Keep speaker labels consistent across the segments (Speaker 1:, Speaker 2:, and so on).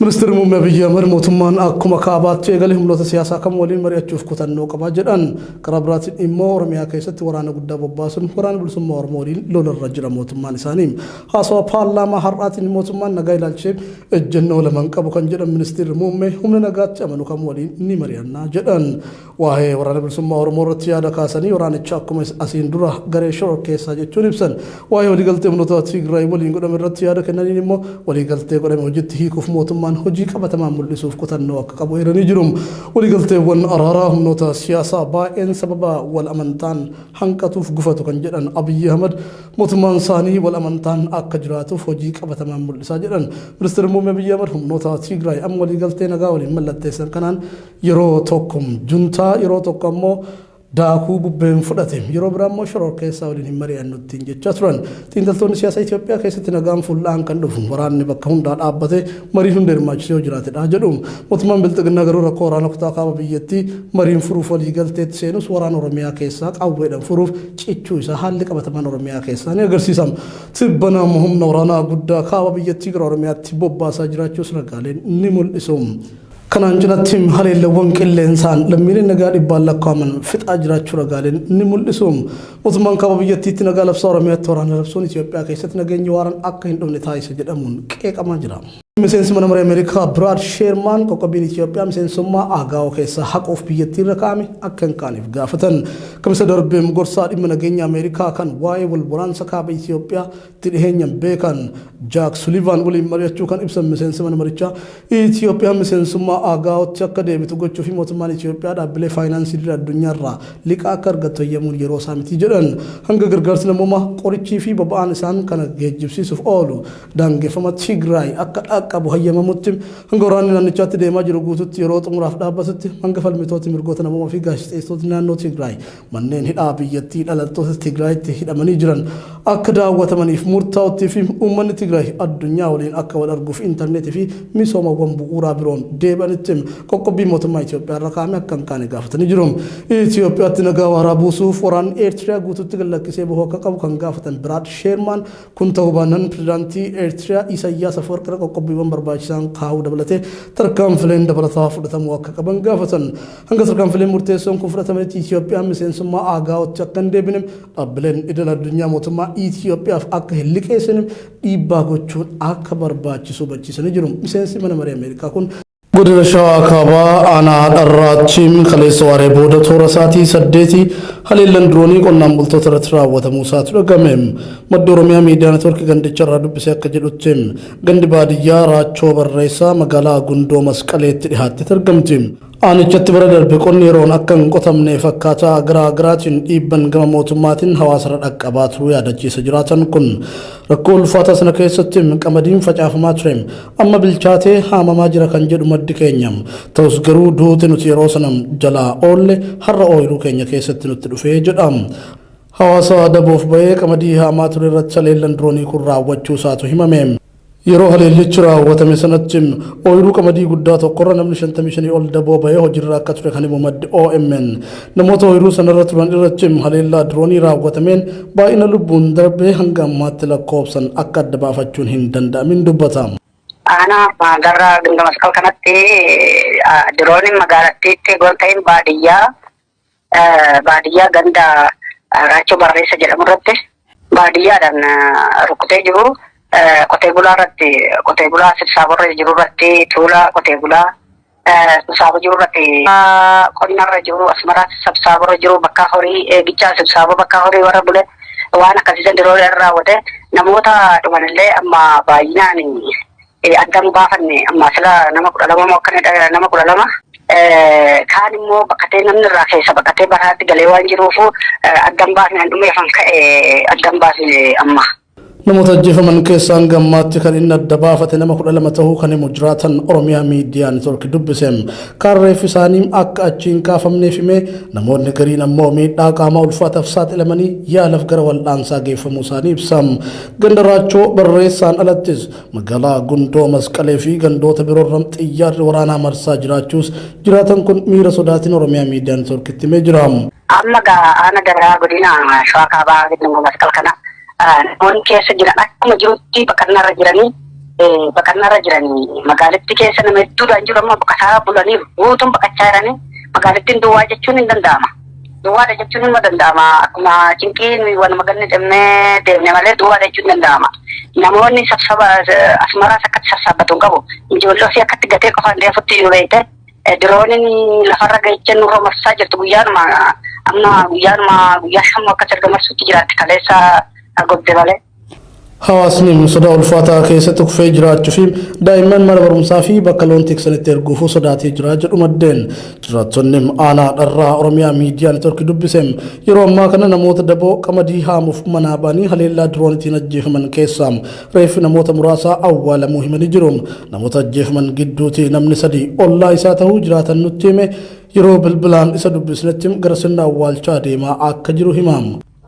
Speaker 1: Ministeerri Muummee Abiyyi Ahmad mootummaan akkuma kaabaatti eegale humnoota siyaasaa kam waliin mari'achuuf kutannoo qaba jedhan. Karaa biraatiin immoo Oromiyaa keessatti waraana guddaa bobbaasuun waraana bilisummaa Oromoo waliin lolarra jira mootummaan isaanii. Haasawa paarlaamaa har'aatiin mootummaan nagaa ilaalchisee ejjennoo lama hin qabu kan jedhan ministeerri muummee humna nagaatti amanu kam waliin ni mari'anna jedhan. Waa'ee Waraana Bilisummaa Oromoo irratti yaada kaasanii waraanicha akkuma asiin dura garee shororkeessaa jechuun ibsan. Waa'ee waliigaltee humnoota Tigraay waliin godhame irratti yaada kennaniin immoo waliigaltee godhame hojiitti hiikuuf mootummaan hojii qabatamaan mul'isuuf kutannoo akka qabu eeranii jiru. Waliigalteewwan araaraa humnoota siyaasaa baay'een sababa wal amantaan hanqatuuf gufatu kan jedhan Abiyyi Ahmad mootummaan isaanii wal amantaan akka jiraatuuf hojii qabatamaan mul'isaa jedhan. Ministeerri Muummee Abiyyi Ahmad humnoota Tigraay amma waliigaltee nagaa waliin mallatteessan kanaan Yeroo tokko juntaa, yeroo tokko ammoo daakuu bubbeen fudhate, yeroo biraa immoo shororkeessaa waliin hin mari'annu ittiin jechaa turan. Xiinxaltoonni siyaasaa Itoophiyaa keessatti nagaan fulla'aan kan dhufu waraanni bakka hundaa dhaabbatee mariin hunda hirmaachisee yoo jiraatedha jedhu. Mootummaan Bilxiginnaa garuu rakkoo waraana kutaa kaaba biyyattii mariin furuuf waliigalteetti seenus waraana Oromiyaa keessaa qawweedhaan furuuf cichuu isaa haalli qabatamaan Oromiyaa keessaa ni agarsiisa. Tibbana humna waraanaa guddaa kaaba biyyattii gara Oromiyaatti bobbaasaa jiraachuus ragaaleen ni mul'isu. Kanaan cinatti haleellawwan qilleensaan lammiileen nagaa dhibbaan lakkaa'aman fixaa jiraachuu ragaaleen ni mul'isu. Mootummaan kaaba biyyattiitti nagaa labsaa Oromiyaatti waraana labsuun Itoophiyaa keessatti nageenyi waaraan akka hin dhufne taasisa jedhamuun qeeqamaa jira. Miseensi mana maree Ameerikaa Biraad Sheermaan qoqqobbiin Itoophiyaa miseensummaa AGOA keessaa haquuf biyyattiirra kaa'ame akka hin kaaneef gaafatan. Kamisa darbe gorsaa dhimma nageenya Ameerikaa kan waa'ee wal waraansa kaaba Itoophiyaa tti dhiheenyan beekan Jaak Sulivaan waliin mari'achuu kan ibsan miseensi mana marichaa, Itiyoophiyaan miseensummaa AGOAtti akka deebitu gochuu fi mootummaan Itiyoophiyaa dhaabbilee faayinaansii idil addunyaa irraa liqaa akka argattu hayyamuun yeroo isaa miti jedhan. Hanga gargaarsi namoomaa, qorichii fi boba'aan isaan kana geejjibsiisuuf oolu daangeffama Tigraay akka dhaqqabu hayyamamutti, hanga waraanni naannichaatti deemaa jiru guututti yeroo xumuraaf dhaabbatutti, hanga falmitooti mirgoota namoomaa fi gaazexeessitootni naannoo Tigraay Manneen hidhaa biyyattii dhalattoota Tigraayitti hidhamanii jiran akka daawwatamaniif murtaa'utti fi uummanni Tigraay addunyaa waliin akka wal arguuf intarneetii fi misoomawwan bu'uuraa biroon deebi'anitti qoqqobbiin mootummaa Itoophiyaa irra kaa'ame akka hin kaane gaafatanii jiru. Itoophiyaatti nagaa waaraa buusuuf waraanni Eertiriyaa guutuutti gad lakkisee bahuu akka qabu kan gaafatan Biraad Sheermaan Kun ta'uu baannaan Pirezidaantii Eertiriyaa Isayyaas Afwarqirra qoqqobbiiwwan barbaachisaan kaa'uu dabalatee tarkaanfileen dabalataa fudhatamuu akka qaban gaafatan. Hanga tarkaanfileen murteessoon kun fudhatamanitti Itiyoophiyaan miseensummaa AGOAtti akka hin deebine, dhaabbileen idil addunyaa mootummaa Itiyoophiyaaf akka hin liqeessine dhiibbaa gochuun akka barbaachisu hubachiisanii jiru. Miseensi mana maree Ameerikaa kun. Godina Shawaa Kaabaa aanaa Dharraatti kaleessa waaree booda toora sa'aatii 8 haleellan diroonii qonnaan bultoota irratti raawwatamuu isaatu dhagame. Maddi Oromiyaa Miidiyaa Neetwoorkii gandicha irraa dubbise akka jedhutti gandi baadiyyaa Raachoo Barreessaa magaalaa Gundoo Masqaleetti dhihaatti argamti. Aanichatti bara darbe qonni yeroon akka hin qotamneef akkaataa garaa garaatiin dhiibban gama mootummaatiin hawaasarra dhaqqabaa turuu yaadachiisa jiraatan kun rakkoo ulfaataa sana keessatti qamadiin facaafamaa ture amma bilchaatee haamamaa jira kan jedhu maddi keenya ta'us garuu duuti nuti yeroo sana jalaa oolle har'a ooyiruu keenya keessatti nutti dhufee jedha. Hawaasa daboof ba'ee qamadii haamaa ture irratti haleellan diroonii kun raawwachuu isaatu himame. Yeroo haleellichi raawwatame sanatti ooyiruu qamadii guddaa tokkorra namni 55 ol daboo bahee hojiirra akka ture kan himu maddi OMN. Namoota ooyiruu sanarra turan irratti haleellaa diroonii raawwatameen baay'ina lubbuun darbee hanga ammaatti lakkoofsan akka adda baafachuun hin danda'amin dubbata.
Speaker 2: Aanaa Darraa Gindamasqal kanatti dirooniin magaalattiitti gonta'iin baadiyyaa baadiyyaa ganda Raachoo Barreessa jedhamu irratti baadiyyaadhaan rukutee jiru. Qotee bulaa irratti qotee bulaa sibsaaborra jiru irratti tuula qotee bulaa sibsaabo jiru irratti qonnarra jiru asmaraa sibsaaborra jiru bakka horii eegichaa sibsaaboo bakka horii warra bule waan akkasii diroo irra raawwate namoota dhumanillee amma baay'inaan addan baafanne amma sila nama 12 moo akkanidha nama 12 kaan immoo baqatee namni irraa keessa baqatee baraatti galee waan jiruufu addan baasne an dhumeefan ka'e addan baasne amma.
Speaker 1: Namoota ajjeefaman keessaa hanga ammaatti kan inni adda baafate nama 12 ta'uu kan himu jiraatan Oromiyaa Miidiyaa Neetwoork dubbise. Kaan reeffi isaanii akka achi hin kaafamneef himee namoonni gariin ammoo miidhaa qaamaa ulfaataaf saaxilamanii yaalaaf gara wal'aansaa geeffamuu isaanii ibsa. Ganda Raachoo Barreessaan alattis Magaalaa Gundoo Masqalee fi gandoota biroorra xiyyaarri waraanaa marsaa jiraachuus jiraatan kun miira sodaatiin Oromiyaa Miidiyaa Neetwoorkitti himee jira.
Speaker 2: Amma gaa aana Darraa godina Shawaa Kaabaa Gundoo Masqal kana namoonni keessa jiran akkuma jirutti baqannaarra jiranii Baqannaarra jiranii magaalittii keessa nama hedduudhaan jiru amma baqataa bulaniiru guutuun baqachaa jiranii magaalittiin duwwaa jechuun hin danda'ama. Duwwaadha jechuun hin danda'ama. Akkuma cinqii nuyi wanuma ganni deemnee deemne malee duwwaadha jechuun hin danda'ama. Namoonni sabsaba asmaraas akkatti sassaabbatu hin qabu. Ijoollee ofii akkatti gatee qofaan deefutti jiru beekte. Dirooniin lafarra gahicha nurra marsaa jirtu guyyaanuma amma guyyaanuma guyyaa shammoo akkas erga marsuutti jiraatti kaleessa gobde malee.
Speaker 1: Hawaasni sodaa ulfaataa keessatti kufee jiraachuu fi daa'imman mana barumsaa fi bakka loon tiksanitti erguufuu sodaatee jira jedhu maddeen. Jiraattonni aanaa Dharraa Oromiyaa Miidiyaa Neetworkii dubbise yeroo ammaa kana namoota daboo qamadii haamuuf manaa ba'anii haleellaa diroonitiin ajjeefaman keessaa reeffi namoota muraasaa awwaalamuu himanii jiru. Namoota ajjeefaman gidduuti namni sadi ollaa isaa ta'uu jiraatan nutti hime yeroo bilbilaan isa dubbisnetti gara sirna awwaalchaa deemaa akka jiru hima.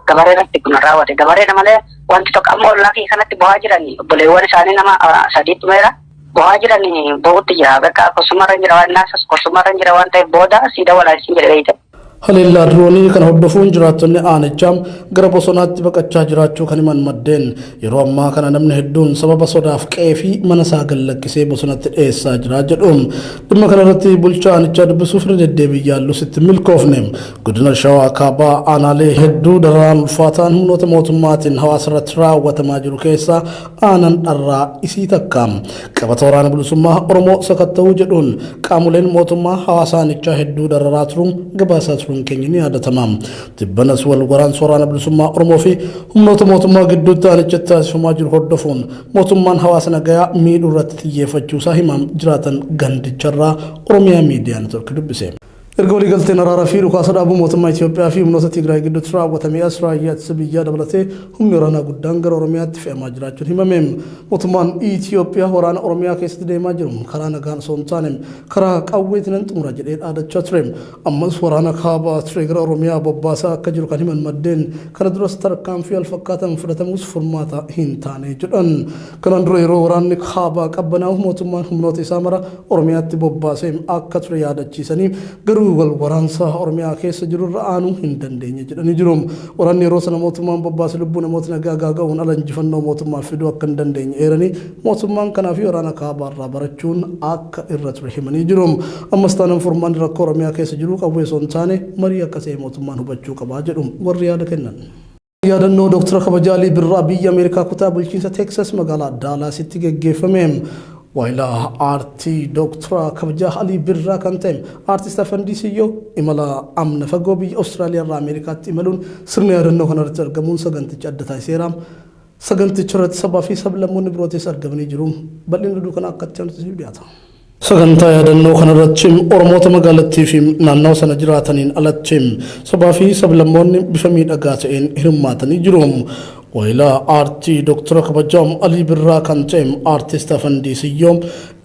Speaker 2: Gabaree irratti kun raawwate. Gabareedha malee wanti tokko amma ollaa kiyya kanatti bo'aa jiran obboleewwan isaanii nama sadii dhumeera. Bo'aa jiran bo'utti jira. Bakka korsumarra jira waan naasas korsumarra jira waan ta'eef booda siida walaalchiin jedhe beeyte.
Speaker 1: Haleellaa diroonii kana hordofuun jiraattonni aanichaa gara bosonaatti baqachaa jiraachuu kan himan maddeen yeroo ammaa kana namni hedduun sababa sodaaf qe'ee fi mana isaa gad lakkisee bosonatti dheessaa jira jedhu. Dhimma kanarratti bulchaa aanichaa dubbisuuf irra deddeebiin yaallus itti milkoofne. Godina Shawaa Kaabaa aanaalee hedduu dararaan ulfaataan humnoota mootummaatiin hawaasa irratti raawwatamaa jiru keessaa aanaan Dharraa isii takka. Qabata Waraana Bilisummaa Oromoo sakatta'uu jedhuun qaamoleen mootummaa hawaasa aanichaa hedduu dararaa turuun gabaasaa turuun keenya ni yaadatama. Tibbanas wal waraansa Waraana Bilisummaa Oromoo fi humnoota mootummaa gidduutti aanichatti taasifamaa jiru hordofuun mootummaan hawaasa nagayaa miidhuu irratti xiyyeeffachuusaa himaa jiraatan gandicharraa Oromiyaa Miidiyaa Network dubbise. Erga waliigalteen araaraa fi dhukaasa dhaabuu mootummaa Itoophiyaa fi humnoota Tigraay gidduutti raawwatamee as raayyaa ittisa biyyaa dabalatee humni waraanaa guddaan gara Oromiyaatti fe'amaa jiraachuun himame. Mootummaan Itoophiyaa waraana Oromiyaa keessatti deemaa jiru karaa nagaan osoo hin taane karaa qawweetiin nan xumura jedhee dhaadachaa ture. Ammas waraana kaabaa ture gara Oromiyaa bobbaasaa akka jiru kan himan maddeen kana duras tarkaanfii walfakkaataan fudhatamus furmaata hin taane jedhan. Kanaan dura yeroo waraanni kaabaa qabbanaa'u mootummaan humnoota isaa mara Oromiyaatti bobbaasee akka ture yaadachiisanii garuu wal waraansa Oromiyaa keessa jiru irra aanuu hin dandeenye jedhanii jiru. Waraanni yeroo sana mootummaan bobbaase lubbuu namoota nagaa gaaga'uun ala injifannoo mootummaaf fiduu akka hin dandeenye eeranii mootummaan kanaa fi waraana kaabaarraa barachuun akka irra ture himanii jiru. Ammas taanaan furmaanni rakkoo Oromiyaa keessa jiru qawwee osoo hin taane marii akka ta'e mootummaan hubachuu qabaa jedhu warri yaada kennan. Yaadannoo Dooktara Kabajaa Alii Birraa biyya Ameerikaa kutaa bulchiinsa Teeksas magaalaa Daalaasitti geggeeffame. Waayilaa aartii Dooktara Kabajaa Alii Birraa kan ta'e Aartist Afandii Siyyoo imala amna fagoo biyya Awustiraaliyaa irraa Ameerikaatti imaluun sirna yaadannoo kanarratti argamuun saganticha adda taasiseera. Saganticha irratti sabaa fi sablammoonni birootis argamanii jiru. Bal'inni oduu kanaa akka itti aanutti isiniif dhiyaata. Sagantaa yaadannoo kanarratti Oromoota magaalattii fi naannawa sana jiraataniin alatti sabaa fi sablammoonni bifa miidhagaa ta'een hirmaatanii jiru. Waayilaa aartii Dooktara Kabajaa Alii Birraa kan ta'e Aartist Afandii Siyyoo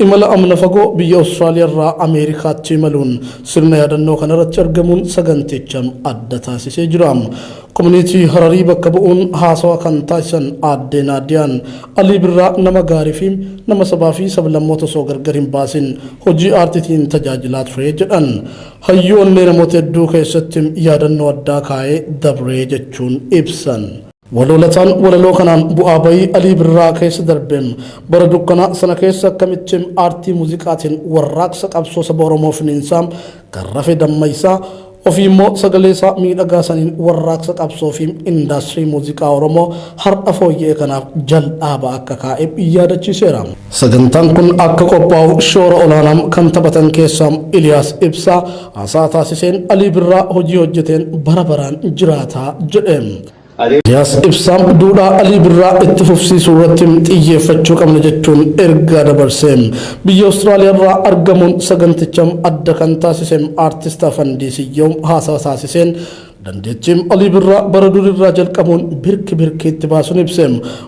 Speaker 1: imala amna fagoo biyya Awustiraaliyaa irraa Ameerikaatti imaluun sirna yaadannoo kanarratti argamuun saganticha adda taasisee jira. Komuniitii Hararii bakka bu'uun haasawa kan taasisan Aaddee Naadiyaan, Alii Birraa nama gaarii fi nama sabaa fi sablammoota osoo gargar hin baasin hojii aartiitiin tajaajilaa ture jedhan. Hayyuu onnee namoota hedduu keessatti yaadannoo addaa kaa'ee dabre jechuun ibsan. Waloo Lataan walaloo kanaan bu'aa bayii Alii Birraa keessa darbe bara dukkanaa sana keessa akkamitti aartii muuziqaatiin warraaqsa qabsoo saba Oromoo finiinsaa kan rafe dammaysaa Ofii immoo sagalee isaa miidhagaa saniin warraaqsa qabsoo fi indaastirii muuziqaa Oromoo har'a fooyya'e kanaaf jal'aaba akka kaa'e yaadachiiseera. Sagantaan kun akka qophaa'u shoora olaanaa kan taphatan keessaa Iliyaas Ibsaa haasaa taasiseen Alii Birraa hojii hojjeteen bara baraan jiraata jedhe. Iliyaas Ibsaa duudhaa Alii Birraa itti fufsiisuu irratti xiyyeeffachuu qabna jechuun ergaa dabarse. Biyya Awustiraaliyaa irraa argamuun saganticha adda kan taasise Aartist Afandii Siyyoom haasawa taasiseen dandeettii Alii Birraa bara durirraa jalqabuun birki birkiitti baasuun ibse.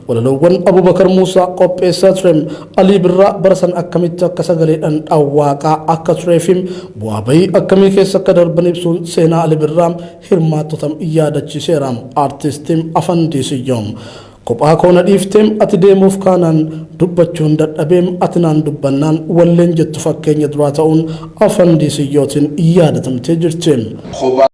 Speaker 1: Walaloowwan Abubakar Muusaa qopheessaa ture Alii Birraa bara san akkamitti akka sagaleedhaan dhawwaaqaa akka turee fi bu'aa bahii akkamii keessa akka darban ibsuun seenaa Alii Birraa hirmaattota yaadachiiseera. Aartist Afandii Siyyoom. Kophaa koo na dhiifteem ati deemuuf kaanaan dubbachuun dadhabeem ati naan dubbannaan walleen jettu fakkeenya duraa ta'uun Afandii Siyyootiin yaadatamtee jirti.
Speaker 3: Kophaa.